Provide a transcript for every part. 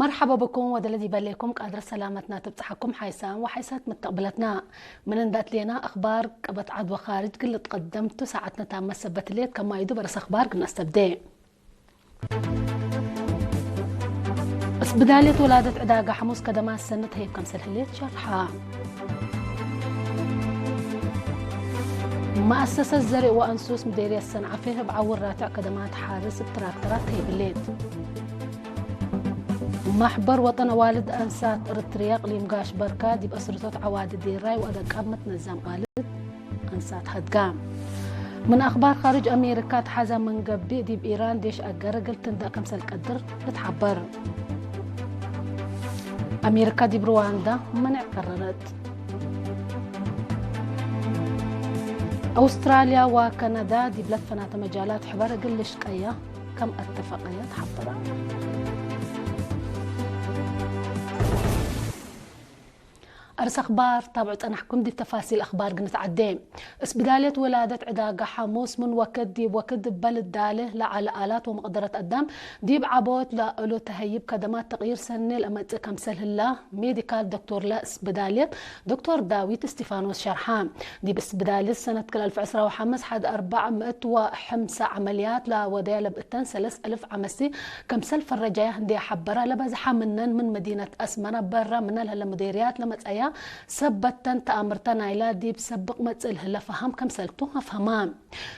مرحبا بكم ودلدي بليكم قادر سلامتنا تبتحكم حيسان وحيسات متقبلتنا من اندات لينا أخبار قبت عدوى خارج قلت قدمت ساعتنا تامة سبت ليت كما يدو برس أخبار قلنا استبدي. እስብዳሌት ወላደት ዕዳጋ ሓሙስ ከደማ ሰነት ህይብ ከምሰል ህሌት ሸርሓ። መኣሰሰት ዘርኢ ወኣንሱስ ምዴርየት ሰንዓፈ ህብ ዓውር ራትዕ ከደማት ሓርስ ብ ትራክተራት ህይብሌት። ማሕበር ወጠን ኣዋልድ ኣንሳት እርትርያ ቅሊም ጋሽ በርካ ዲብ ኣስርቶት ዓዋዲ ዴራይ ወኣደቃብ መትነዛም ኣዋልድ ኣንሳት ሃድጋ። ምን ኣኽባር ኻርጅ ኣሜሪካ ተሓዛ መንገቢ ዲብ ኢራን ዴሽ ኣገረ ገልትንዳ ከምሰል ቀድር ልትሓበር። ኣሜሪካ ዲብ ሩዋንዳ መንዕ ቀረረት። ኣውስትራልያ ወካናዳ ዲብ ለትፈናተ መጃላት ሕበር እግል ልሽቀያ ከም ኣተፈቀያ ተሓበራ። ኣርስ ኣኽባር ታብዑ ጸናሕኩም ዲብ ተፋሲል ኣኽባር ግንትዓዴ። እስብዳልየት ወላደት ዕዳጋ ሓሙስ ምን ወክድ ዲብ ወክድ በልዳለ ለዓለ ኣላት ወመቕደረት ኣዳም ዲብ ዓቦት ለእሉ ተሀይብ ከደማት ተቕይር ሰኔ ለመጽእ ከምሰል ህላ ሜዲካል ዶክቶር ለእስብዳልየት ዶክቶር ዳዊት እስቲፋኖስ ሸርሓ። ዲብ እስብዳልየት ሰነት ክል ኣልፍ ዕስራ ወሓምስ ሓደ ኣርባዕ ምእት ወሐምሳ ዓመልያት ለወደያ ለብእተን ሰለስ ኣልፍ ዓመሲ ከምሰል ፈረጃያ እንዴ ሓበራ ለበዝሓ ምነን ምን መዲነት ኣስመራ በራ ምነ ለህለ ምዴርያት ለመጸያ ሰበተን ተኣምርተ ናይላ ዲብ ሰብቕ መጽእ ለህለ ፈሃም ከምሰልቱ ኣፍሃማ።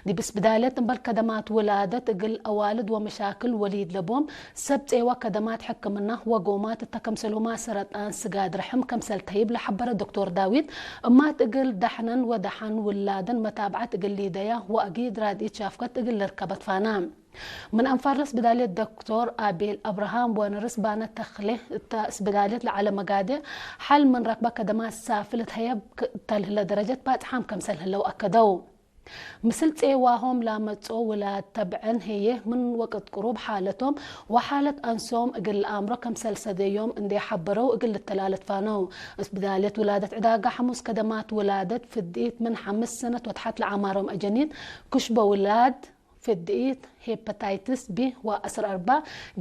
ዲብ እስብዳለት እምበል ከደማት ውላደት እግል ኣዋልድ ወመሻክል ወሊድ ለቦም ሰብ ጼዋ ከደማት ሕክምና ወጎማት እተ ከምሰልሁማ ሰረጣን ስጋድ ርሕም ከምሰል ተይብ ለሓበረ ዶክቶር ዳዊት እማት እግል ዳሕነን ወደሓን ውላደን መታብዓት እግል ሊደያ ወኣጊድ ራድኢት ሻፍከት እግል ልርከበት ፋና። ምን ኣንፋር ለስብዳልየት ዶክቶር ኣቤል ኣብርሃም ወነርስ ባነ ተኽሌ እተ ስብዳልየት ለዓለ መጋድዕ ሓል ምን ረክበ ከደማት ሳፍል እትሀየብ ተልህለ ደረጀት ባጽሓም ከምሰል ህለው ኣከደው። ምስል ጼዋሆም ላመጾ ውላድ ተብዐን ህዬ ምን ወቅት ቅሩብ ሓለቶም ወሓለት ኣንሶም እግል ኣምሮ ከምሰል ሰደዮም እንዴ ሓበረው እግል ልተላለትፋነው። ስብዳልየት ውላደት ዕዳጋ ሓሙስ ከደማት ውላደት ፍድኢት ምን ሓምስ ሰነት ወትሓት ለዓማሮም ኣጀኒት ክሽቦ ውላድ ፍድኢት ሄፓታይትስ ቢ ወ ኣስር ኣርባ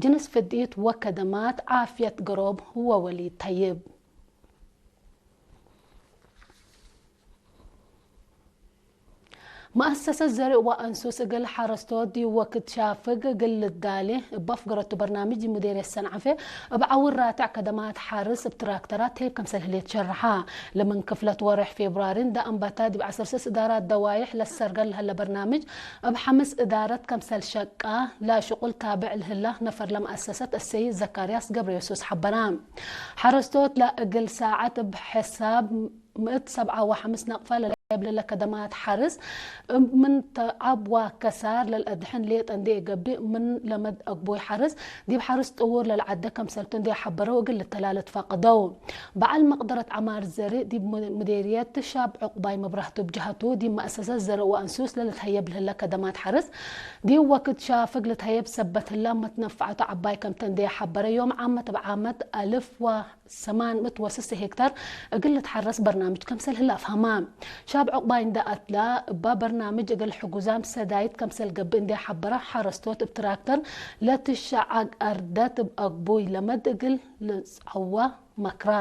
ጅንስ ፍድኢት ወከደማት ዓፍየት ገሮብ ወወሊድ ተይብ። መኣሰሰት ዘርኢ ወኣንሱስ እግል ሓረስቶት ዲወክድ ሻፍግ እግል ልዳሌ እብ ኣፍገረቱ በርናምጅ ሙዴርየት ሰንዓፈ እብ ዓውር ራትዕ ከደማት ሓርስ እብ ትራክተራት ተይብ ከምሰል ህሌት ሸርሓ። ለምን ክፍለት ወርሕ ፌብራሪ እንዳ ኣንባታ ዲብ ዓሰርተ ስዳራት ደዋይሕ ለሰርገል ለሀለ በርናምጅ እብ ሓምስ እዳረት ከምሰል ሸቃ ላሽቁል ታብዕ ልህላ ነፈር ለመኣሰሰት እሰይድ ዘካርያስ ገብረየሱስ ሓበራ። ሓረስቶት ላእግል ሳዓት እብ ሕሳብ ምእት ሰብዓ ወሓምስ ነቕፋ ለላይብ ለለ ከደማት ሓርስ ምን ተዓብ ወከሳር ለልአድሕን ሌጠ እንዴ እገብእ ምን ለመድ ኣግቦይ ሓርስ ዲብ ሓርስ ጥውር ለልዓደ ከምሰልቱ እንዴ ሓበረው እግል ልተላለት ፋቅደው። በዓል መቅደረት ዓማር ዘርእ ዲብ ሙዴርየት ሻብ ዕቁባይ መብራህቱ ብጅሃቱ ዲብ መእሰሰት ዘርእ ወኣንሱስ ለልትሀየብ ልህለ ከደማት ሓርስ ዲብ ወክድ ሻፍግ ልትሀየብ ሰበት ህላ መትነፋዕቱ ዓባይ ከምተ እንዴ ሓበረ ዮም ዓመት ብዓመት ኣልፍ ወ ሰማን ምእት ወስስ ሄክታር እግል ልትሓረስ በርናምጅ ከምሰል ህላ ኣፍሃማ። ሻብ ዕቁባይ እንዳ ኣትላ እባ በርናምጅ እግል ሕጉዛም ሰዳይት ከምሰል ገብእ እንዴ ሓበራ ሓረስቶት እብ ትራክተር ለትሸዓግ ኣርደት እብ ኣግቡይ ለመድ እግል ልጽዓዋ መክራ።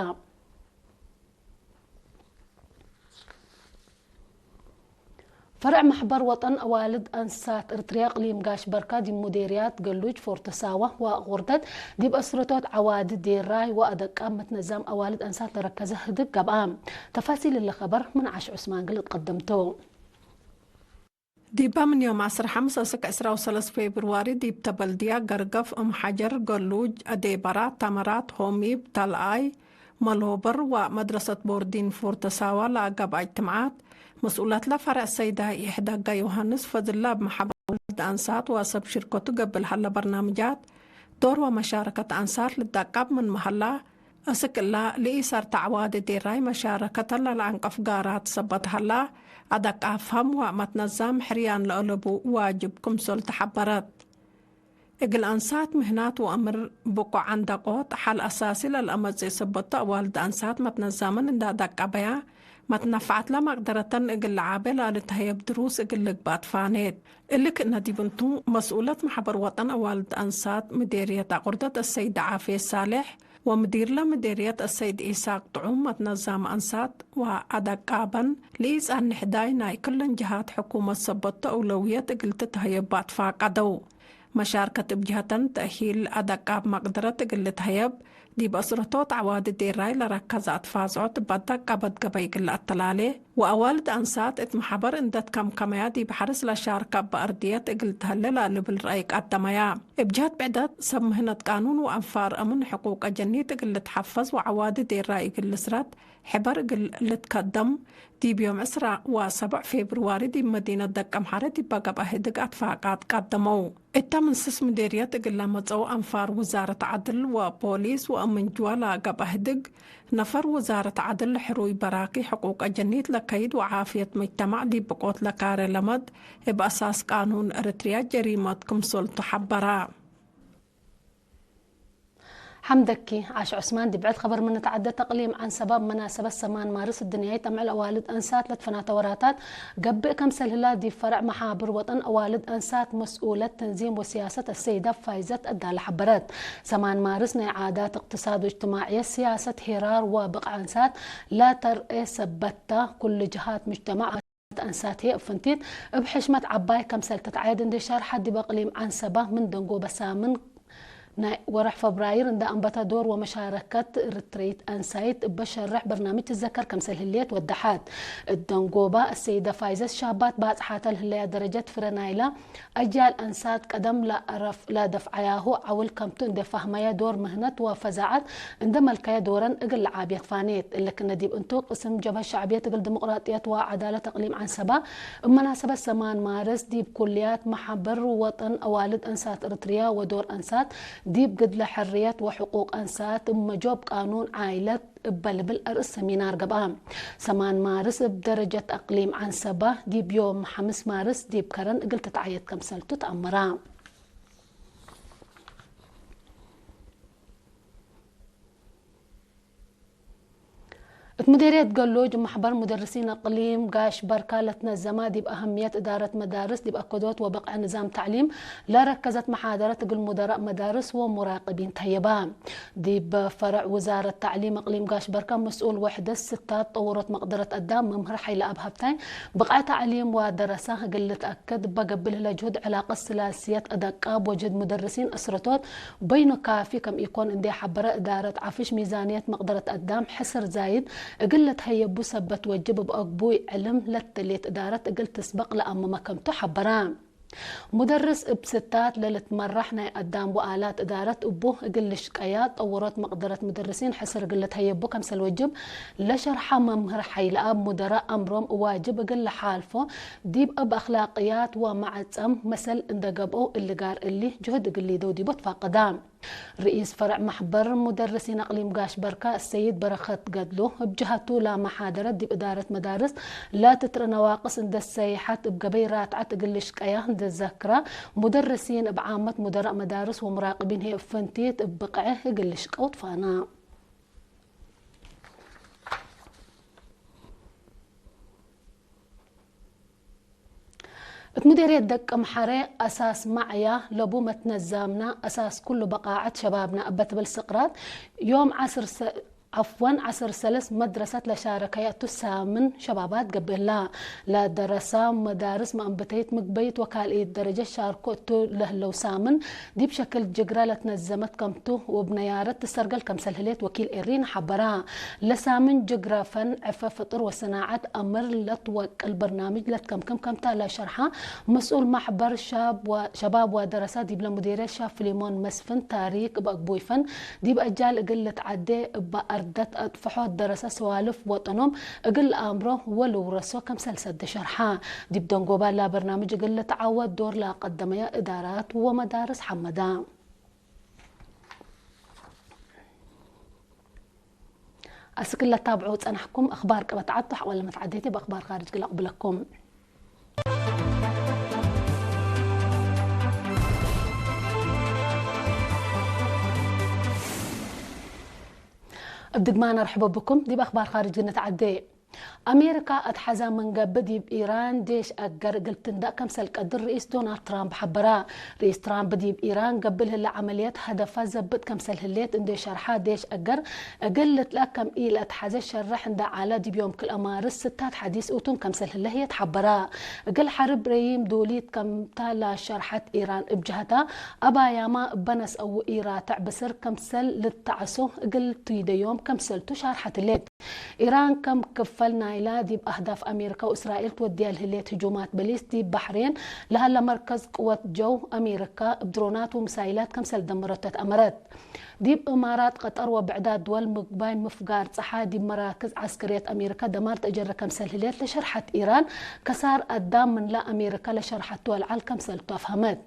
ፈረዕ ማሕበር ወጠን ኣዋልድ ኣንስሳት እርትርያ ቅሊም ጋሽ በርካ ዲብ ሙዴርያት ገሉጅ ፎርቶ ሳዋ ወኣቑርደት ዲብ ኣስረቶት ዓዋዲ ዴራይ ወኣደቃብ መትነዛም ኣዋልድ ኣንስሳት ለረከዘ ህድግ ገብኣ። ተፋሲል እለ ኸበር ምን ዓሽ ዑስማን ግል እትቀደምቶ። ዲባ ምን ዮም ዓሰርተ ሓምስ እስክ ዕስራ ወሰለስተ ፌብርዋሪ ዲብ ተበልድያ፣ ገርገፍ፣ እም ሓጀር፣ ገሉጅ፣ ኣዴበራ፣ ታመራት፣ ሆሚብ፣ ታልኣይ፣ መልሆበር ወመድረሰት ቦርዲን ፎርተ ሳዋ ለኣጋብኣ እጅትምዓት፣ መስኡላት ለፈርዕ ሰይዳ ይሕዳጋ ዮሃንስ ፈዝላ እብ መሓበር ውላድ ኣንሳት ወሰብ ሽርከቱ ገብእ ለሀለ በርናምጃት ዶር ወመሻረከት ኣንሳት ልዳቃብ ምን መሀላ፣ እስክ እላ ለኢሰርተ ዓዋዲ ዴራይ መሻረከተ ለለአንቀፍ ጋራት ሰበት ሀላ፣ አደቃ አፍሀም ወመትነዛም ሕርያን ለአለቡ ዋጅብ ክምሰል ተሐበረት። እግል አንሳት ምህናት ወእምር ብቁዕ አንደቆት ሐል አሳሲ ለልአመጽእ ሰበቶ አዋልድ አንሳት መትነዛምን እንዳ አደቃበያ፣ መትነፋዓትላ ማቅደረተን እግል ዓበ ላልትሀየብ ድሩስ እግል ልግባት ፋኔት። እልክ ነዲብንቱ መስኡለት ማሕበር ወጠን ኣዋልድ ኣንሳት ምዴርየት ኣቁርደት ኣሰይድ ዓፌ ሳሌሕ ወምዲርለ ምዴርየት ኣሰይድ ኢሳቅ ጥዑም መትነዛም ኣንሳት ወኣደቃበን ልኢጻን ንሕዳይ ናይ ክለን ጅሃት ሕኩመት ሰበቶ ኣውለውየት እግል ትትሀየብ ኣትፋቀደው። መሻርከት እብ ጀሀተን ተእሂል ኣደቃብ መቅደረት እግል ልትሀየብ፣ ዲብ ኣስረቶት ዓዋዲ ዴራይ ለረከዘ ኣትፋዝዖት እብ ኣደቃበት ገበይ እግል ኣተላሌ፣ ወኣዋልድ ኣንሳት እት መሓበር እንደ ትከምከመያ ዲብ ሐርስ ለሻርከ እበ ኣርድየት እግል ተሀሌ ለልብል ረአይ ቀደመያ። እብ ጀሀት ብዕደት ሰብ ምህነት ቃኑን ወአንፋር እምን ሕቁቅ አጀኒት እግል ልትሐፈዝ ወዓዋዲ ዴራይ እግል ልስረት ሕበር እግል ልትከደም፣ ዲብ ዮም ዕስራ ወሰብዕ ፌብርዋሪ ዲብ መዲነት ደቀምሐረ ዲበ ገብአ ህድግ ኣትፋቃት ቀደመው። እተ ምን ስስ ምዴርየት እግል ለመጸው አንፋር ውዛረት ዐድል ወፖሊስ ወእምን ጅዋ ለገብአ ህድግ፣ ነፈር ውዛረት ዐድል ሕሩይ በራኪ ሕቁቅ አጀኒት ለከይድ ወዓፍየት መጅተማዕ ዲብ ብቆት ለካሬ ለመድ እብ አሳስ ቃኑን ኤረትርያ ጀሪመት ክምሰልቱ ሐበራ። ሐምደኪ ዓሽ ዑስማን። ዲብ ብዕድ ኸበር ምን ንትዓደት፣ እቅሊም ዐንሰባ እብ መናሰበት ሰማን ማርስ እድንያይት አምዕል አዋልድ አንሳት ለትፈናተ ወራታት ገብእ ከምሰል ህላ፣ ዲብ ፈረዕ መሓብር ወጠን አዋልድ አንሳት መስኡለት ተንዚም ወሲያሰት አሰይዳ ፋይዘት አዳለ ሐበረት። ሰማን ማርስ ናይ ዓዳት፣ እቅትሳድ ወእጅትማዕየት፣ ሲያሰት፣ ሄራር ወብቅዕ አንሳት ላተርኤ ሰበታ፣ ኩሉ ጅሃት ሙጅተማዕ አንሳት ህዬ እብ ፍንቲት እብ ሕሽመት ዐባይ ከምሰል ትትዓየድ እንዴ ሸርሐት፣ ዲብ እቅሊም ዐንሰባ ምን ደንጎበ ሳምን ናይ ወርሕ ፈብራይር እንዳ አንበተ ዶር ወመሻረከት ኤረትርይት አንሳይት እበ ሸርሕ በርናምጅ ትዘከር ከምሰል ህሌት ወደሐት። እት ደንጎባ አሰይደ ፋይዘት ሻባት ባጽሓተ ለህለያ ደረጀት ፍረ ናይላ አጅያል አንሳት ቀደም ለአረፍ ለደፍዓያሁ ዐውል ከምቱ እንዴ ፋህመየ ዶር ምህነት ወፈዛዐት እንደ መልከየ ዶረን እግል ለዓብየት ፋኔት። እልክ ነዲብ እንቱ ቅስም ጀብሀት ሸዕብየት እግል ዲሞቅራጥየት ወዐዳለት እቅሊም ዐንሰባ እብ መናሰበት ሰማን ማርስ ዲብ ኩልያት መሓበር ወጠን አዋልድ አንሳት ኤረትርያ ወዶር አንሳት ዲብ ግድለ ሕርየት ወሕቁቅ አንሳት እብ መጆብ ቃኑን ዓይለት እበ ልብል አርእስ ሰሚናር ገብአ። ሰማን ማርስ እብ ደረጀት እቅሊም ዐንሰባ ዲብ ዮም ሐምስ ማርስ ዲብ ከረን እግል ትትዓየድ ከምሰልቱ ተአመራ። እት ምዴርየት ገሉጅ ማሕበር ሙደርሲን እቅሊም ጋሽ በርካ ለትነዘማ ዲብ አሀምየት እዳረት መዳርስ ዲብ አከዶት ወበቅዕ ንዛም ተዕሊም ለረከዘት መሓደረት እግል ሙደራእ መዳርስ ወሙራቅቢን ተህየባ። ዲብ ፈረዕ ውዛረት ተዕሊም እቅሊም ጋሽ በርካ መስኡል ወሕደት ስታት ጠውሮት መቅደረት አዳም መምህር ሓይለአብ ሃብታይ ብቅዕ ተዕሊም ወደረሳ እግል ልትአከድ እበ ገብእ ለህለ ጅሁድ ዕላቀት ስላስየት አደቃብ ወጅህድ ሙደርሲን እስረቶት በይኑ ካፊ ከም ኢኮን እንዴ ሐበረ፣ እዳረት ዐፍሽ ሚዛንየት መቅደረት አዳም ሕስር ዛይድ እግል ለትሀየቡ ሰበት ወጅብ እብ አግቡይ ዕልም ለትደሌት እዳረት እግል ትስበቅ ለአመመ ከምቱ ሐበራ። ሙደርስ እብ ስታት ለልትመራሕ ናይ አዳም ወአላት እዳረት እቡ እግል ልሽቀያ ጠውሮት መቅደረት ሙደርሲን ሕስር እግል ለትሀየቡ ከምሰል ወጅብ ለሸርሐ መምህር ሓይለአብ፣ ሙደራእ አምሮም ዋጅብ እግል ለሓልፎ ዲብ እብ አክላቅያት ወመዐጸም መሰል እንደ ገብኦ እሊ ጋር እሊ ጅሁድ እግል ሊደው ዲቡ ትፋቀዳ። ርኢስ ፈረዕ ማሕበር ሙደርሲን አቅሊም ጋሽ በርካ አሰይድ በረኸት ገድሉ እብ ጀሀቱ ለመሓደረት ዲብ እዳረት መዳርስ ለትትርኢ ነዋቅስ እንደ ሰይሐት እብ ገበይ ራትዐት እግል ልሽቀያ እንደ ዘክራ፣ ሙደርሲን እብ ዓመት ሙደራእ መዳርስ ወሙራቅቢን ህዬ እብ ፍንቲት እብ ብቅዕ እግል ልሽቀው ትፋና። እት ሙዴርየት ደቀምሐረ አሳስ ማዕያ ለቡ መትነዛምና አሳስ ኩሉ በቃዐት ሸባብና እበ ትብል ስቅራት ዮም ዐስር ሰ-፣ ዐፍወን ዐስር ሰለስ መድረሰት ለሻረከያ እቱ ሳምን ሸባባት ገብእላ። ለደረሳ መዳርስ መአንብተይት ምግበይት ወካልኢት ደረጀት ሻርኮ እቱ ለህለው ሳምን ዲብ ሸክል ጅግረ ለትነዘመት ከምቱ ወእብ ነያረት ትሰርገል ከምሰል ህሌት ወኪል ኤሪን ሐበራ። ለሳምን ጅግረ ፈን ዕፈ ፍጡር ወሰናዐት አምር ለትወቅል በርናምጅ ለትከምክም ከምታ ለሸርሐ መስኡል ማሕበር ሻብ ወ-፣ ሸባብ ወደረሳ ዲብለ ሙዴርየት ሻብ ፍሊሞን መስፍን ታሪክ እብ አግቡይ ፈን ዲብ አጃል እግል ልትዓዴ እበ አርደት አጥፍሖት ደረሳ ሰዋልፍ ወጠኖም እግል ለአምሮ ወልውረሶ ከምሰል ሰደ ሸርሐ። ዲብ ደንጎባ ለበርናምጅ እግል ልትዓወት ዶር ለቀደመያ እዳራት ወመዳርስ ሐመዳ። አስክ ለታብዑ ጸናሕኩም አኽባር ቀበት ዐዱ። ሐቆለ መትዓዴቴ በአኽባር ካርጅ ግል አቅብለኩም። እብ ድግማ ነርሕበ ብኩም። ዲብ አኽባር ካርጅ ግንትዓዴ። ኣሜሪካ ኣትሓዛ መንገቢ ዲብ ኢራን ዴሽ ኣገር እግል ትንዳእ ከምሰል ቀድር ርኢስ ዶናልድ ትራምፕ ሓበራ። ርኢስ ትራምፕ ዲብ ኢራን ገብእ ልህለ ዓመልየት ሃደፋ ዘብጥ ከምሰል ህሌት እንዴ ሸርሓ ዴሽ ኣገር እግል ልትላእ ከም ኢል ኣትሓዘ ሸርሕ እንዳ ዓላ ዲብ ዮም ክልኣማርስ ስታት ሓዲስ እቱን ከምሰል ህለ ህየት ሓበራ። እግል ሓርብ ረይም ዱሊት ከምታ ላሸርሓት ኢራን እብ ጀህታ ኣባያማ እበነስ ኣው ኢራትዕ ብስር ከምሰል ልታዕሶ እግል ትይደዮም ከምሰልቱ ሻርሓት ህሌት። ኢራን ከም ክፈል ናይላ ዲብ ኣህዳፍ ኣሜሪካ ወእስራኤል ትወድያ ልህሌት ህጁማት በሊስ ዲብ ባሕሬን ለሃላ መርከዝ ቅወት ጀው ኣሜሪካ እብ ድሮናት ወምሳይላት ከምሰል ደመረተት ኣመረት። ዲብ እማራት ቀጠር ወብዕዳት ድወል ምግባይ ምፍጋር ጸሓ ዲብ መራክዝ ዓስክርየት ኣሜሪካ ደማር ተጀረ ከምሰል ህሌት ለሸርሓት ኢራን ከሳር ኣዳም ምንላ ኣሜሪካ ለሸርሓት ወልዓል ከምሰልቱ ኣፍሃመት።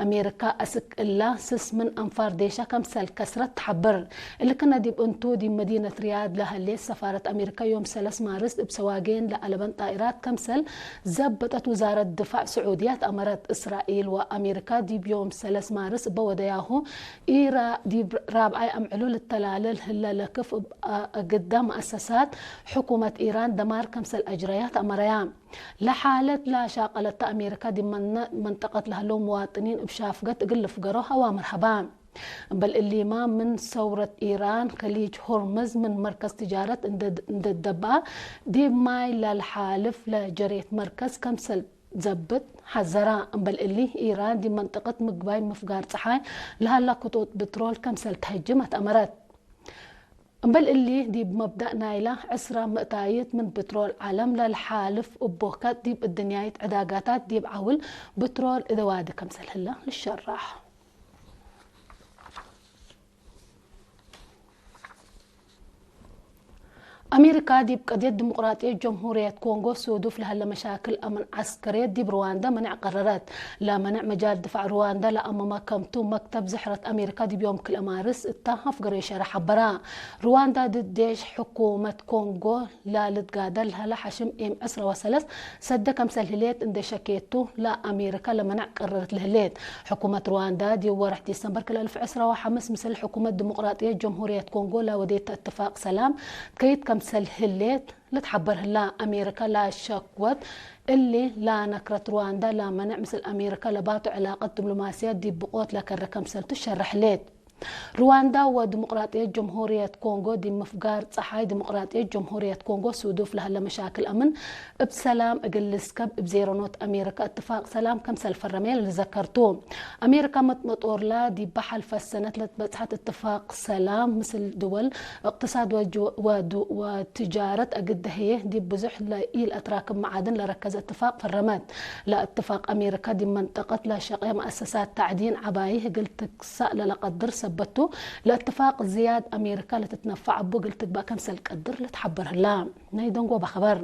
ኣሜሪካ ኣስክ እላ ስስ ምን ኣንፋር ዴሻ ከምሰል ከስረት ትሓብር። እልክነ ዲብ እንቱ ዲብ መዲነት ሪያድ ለሀሌት ሰፋረት ኣሜሪካ ዮም ሰለስ ማርስ እብ ሰዋጌን ለኣለበን ጣኢራት ከምሰል ዘበጠት ውዛረት ድፋዕ ስዑድያት ኣመረት። እስራኤል ወኣሜሪካ ዲብ ዮም ሰለስ ማርስ እበ ወደያሁ ኢራ ዲብ ራብዓይ ኣምዕሉ ልተላለል ህለ ለክፍ እብ ኣግዳ መኣሰሳት ሕኩመት ኢራን ደማር ከምሰል ኣጅረያት ኣመረያ። ለሓለት ላሻቀለታ ኣሜሪካ ዲብ መንጠቀት ለሀለው መዋጥኒን እብ ሻፍገት እግል ልፍገሮ ኣዋምር ሀባ። እምበል እሊማ ምን ሰውረት ኢራን ከሊጅ ሆርምዝ ምን መርከዝ ትጃረት እንደደበኣ ዲብ ማይ ለልሓልፍ ለጀሬት መርከዝ ከምሰል ዘብጥ ሓዘራ። እምበል እሊ ኢራን ዲብ መንጠቀት ምግባይ ምፍጋር ጸሓይ ለሃላ ክጦት ብትሮል ከምሰል ተህጅም ኣትኣመረት። እምበል እሊ ዲብ መብዳእ ናይላ ዕስራ ምእታይት ምን ብትሮል ዓለም ለልሓልፍ እቦከት ዲብ እድንያይት ዕዳጋታት ዲብ ዓውል ብትሮል እደዋዲ ከምሰል ህለ ልሸራሕ። ኣሜሪካ ዲብ ቀድየት ዲሞቅራጥየት ጀምሁርየት ኮንጎ ሱዱፍ ለሀለ መሻክል ኣምን ዓስከርየት ዲብ ሩዋንዳ መነዕ ቀረረት። ለመነዕ መጃል ድፋዕ ሩዋንዳ ለኣመማ ከምቱ መክተብ ዝሕረት ኣሜሪካ ዲብ ዮም ክልኤ ማርስ እታ ኣፍገረዮ ሸረ ሓበራ። ሩዋንዳ ድዴሽ ሕኩመት ኮንጎ ላልትጋደል ለሀለ ሓሽም ኤም ዕስራ ወሰለስ ሰደ ከምሰል ህሌት እንደ ሸኬቱ ለኣሜሪካ ለመነዕ ቀረረት ለህሌት። ሕኩመት ሩዋንዳ ዲብ ወርሕ ዲሰምበር ክልተ ኣልፍ ዕስራ ወሓምስ ምስል ሕኩመት ዲሞቅራጥየት ጀምሁርየት ኮንጎ ላወዴተ እትፋቅ ሰላም ትከይድ ከምሰል ህሌት ልትሓበር ህላ። ኣሜሪካ ላሸክወት እሊ ላነክረት ሩዋንዳ ላመንዕ ምስል ኣሜሪካ ለባቱ ዕላቀት ዲፕሎማስያት ዲብ ብቆት ለከረ ከምሰልቱ ሸርሕ ህሌት። ሩዋንዳ ወዲሞቅራጥየት ጀምሁርየት ኮንጎ ዲብ ምፍጋር ጸሓይ ዲሞቅራጥየት ጀምሁርየት ኮንጎ ሱዱፍ ለሀለ መሻክል ኣምን እብ ሰላም እግል ልስከብ እብ ዜሮ ኖት ኣሜሪካ እትፋቅ ሰላም ከምሰል ፈረመየ ልዘከርቱ። ኣሜሪካ መጥመጦርላ ዲብ በሓልፈ ሰነት ለትበጽሐት እትፋቅ ሰላም ምስል ድወል እቅትሳድ ወትጃረት ኣግደህየ ዲብ ብዙሕ ለኢል ኣትራክብ መዓድን ለረከዘ እትፋቅ ፈረመት። ለእትፋቅ ኣሜሪካ ዲብ መንጠቀት ለሸቅየ መኣሰሳት ታዕዲን ዓባይ ህግል ትክሳእ ለለቀድር ሰበቱ ለእትፋቅ ዝያድ ኣሜሪካ ለትትነፋዕ እቡ እግል ትግባእ ከምሰል ቀድር ልትሓበር ህላ። ናይ ደንጎባ ኸበር።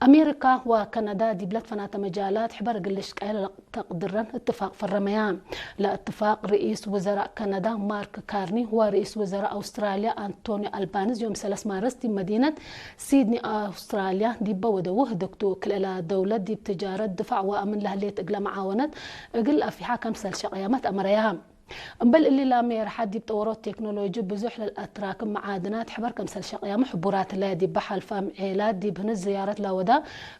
ኣሜሪካ ወከነዳ ዲብለት ፈናተ መጃላት ሕበር እግል ልሽቀየ ለተቅድረን እትፋቅ ፈረመያ። ለእትፋቅ ርኢስ ውዘራእ ከነዳ ማርክ ካርኒ ወርኢስ ውዘራእ ኣውስትራልያ ኣንቶኒ ኣልባንዝ ዮም ሰለስ ማርስ ዲብ መዲነት ሲድኒ ኣውስትራልያ ዲበ ወደዉ ህደግቱ። ክልኤላ ደውለት ዲብ ትጃረት ድፋዕ ወኣምን ለህሌት እግለ መዓወነት እግል ኣፊሓ ከምሰል ሸቅያመት ኣመረያ። እምበል እሊ ላሜርሓ ዲብ ጠወሮት ቴክኖሎጂ ብዙሕ ለልኣትራክብ መዓድናት ሕበር ከምሰል ሸቅያሙ ሕቡራት ህለ። ዲብ በሓልፋ ምዔላት ዲብ ህንድ ዝያረት ላወዳ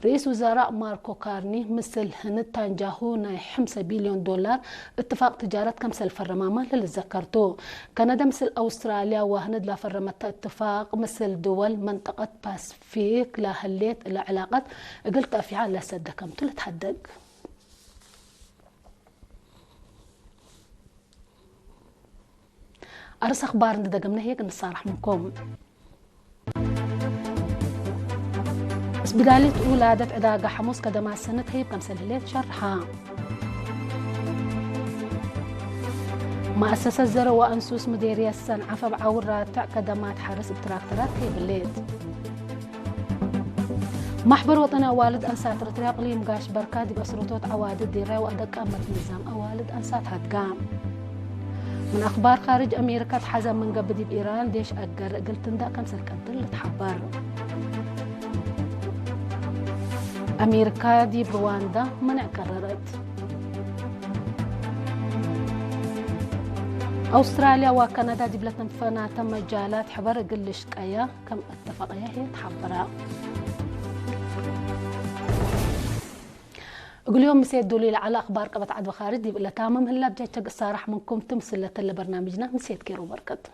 ርኢስ ውዘራእ ማርኮ ካርኒ ምስል ህንድ ታንጃሁ ናይ ሕምሰ ቢልዮን ዶላር እትፋቅ ትጃረት ከምሰል ፈረማማ ለልዘከርቱ። ከነደ ምስል ኣውስትራልያ ወህንድ ላፈረመታ እትፋቅ ምስል ድወል መንጠቀት ፓስፊክ ላህሌት እለ ዕላቀት እግል ተፊሓ ለሰደ ከምቱ ልትሓደግ። ኣርስ ኣኽባር እንድደገምነ ህየግ እንሳራሕ ምንኩም። ስቢዳሊት ውላደት ዕዳጋ ሓሙስ ከደማ ሰነት ህይብ ከምሰል ህሌት ሸርሓ። ማእሰሰት ዘረ ወኣንሱስ ምዴርየት ሰንዓፈ ብዓውር ራትዕ ከደማት ሓርስ እብ ትራክተራት ከይብሌት። ማሕበር ወጠኒ ኣዋልድ ኣንሳት ኤርትርያ ቅሊም ጋሽ በርካ ዲብ ኣስርቶት ዓዋድድ ዲራይ ወኣደቃመት ንዛም ኣዋልድ ኣንሳት ሃድጋ። ምን ኣኽባር ካርጅ ኣሜሪካ ተሓዘ ምን ገብእ ዲብ ኢራን ዴሽ ኣገር እግል ትንዳእ ከምሰል ቀድር ልትሓበር። ኣሜሪካ ዲብ ሩዋንዳ መነዕ ቀረረት። ኣውስትራልያ ወካናዳ ዲብለተን ፈናተ መጃላት ሕበር እግል ልሽቀያ ከም እተፈቀያ ህየ ተሓበራ። እግልዮም ምሴት ዱሊ ለዓለ ኣኽባር ቀበት ዓድበኻሪ ዲብ እለ ታምም ህላ ብጃይ ቸግ እሳራሕ ምንኩም ትምስለ ተለ በርናምጅና ምሴት ኬሩ በርከት።